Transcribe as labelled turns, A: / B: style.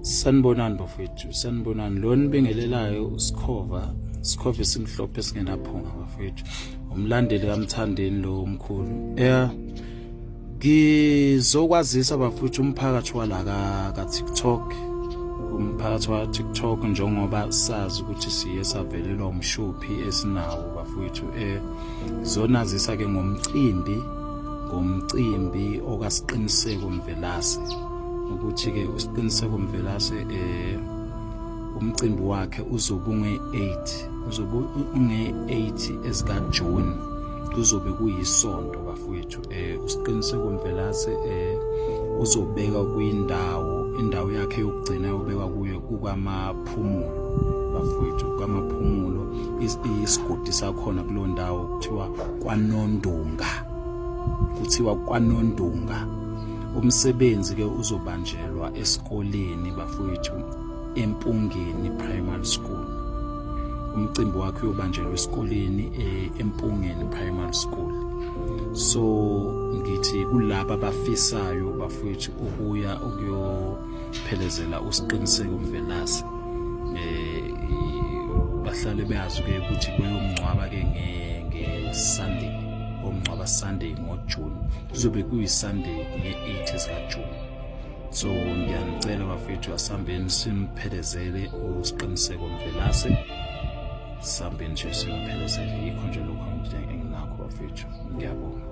A: Sanibonani bafowethu, sanibonani. Lo nibingelelayo uSikhova, Sikhova esimhlophe esingenaphunga bafowethu. Umlandeli kaMthandeni lo omkhulu. Eh ngizokwazisa bafowethu umphakathi wala ka TikTok. Umphakathi wa TikTok njengoba sazi ukuthi siye savelelwa umshophi esinawo bafowethu. Eh zonazisa ke ngomcimbi ngomcimbi okaSiqiniseko Mvelase ukuthi ke uSiqiniseko Mvelase eh umcimbi wakhe uzobe unge-8 uzobe unge-8 ezika June kuzobe kuyisonto bafowethu eh uSiqiniseko Mvelase eh uzobeka kwindawo indawo yakhe yokugcina yobekwa kuyo kukaMaphumulo bafowethu kukaMaphumulo isigodi sakhona kulo ndawo kuthiwa kwaNondunga kuthiwa kwaNondunga umsebenzi ke uzobanjelwa esikoleni bafowethu eMpungeni Primary School umcimbi wakhe uyobanjelwa esikoleni eh, eMpungeni Primary School so ngithi kulaba abafisayo bafowethu ukuya ukuyophelezela uSiqiniseko Mvelase eh bahlale beyazi ke ukuthi beyomngcwaba ke nge Sunday omngcwaba Sunday ngoJune kuzobe kuyi Sunday nge-8 zika June so ngiyanicela bafethu asihambeni simphelezele uSiqiniseko Mvelase sihambeni nje simphelezele yikho nje lokho enginakho bafethu ngiyabonga.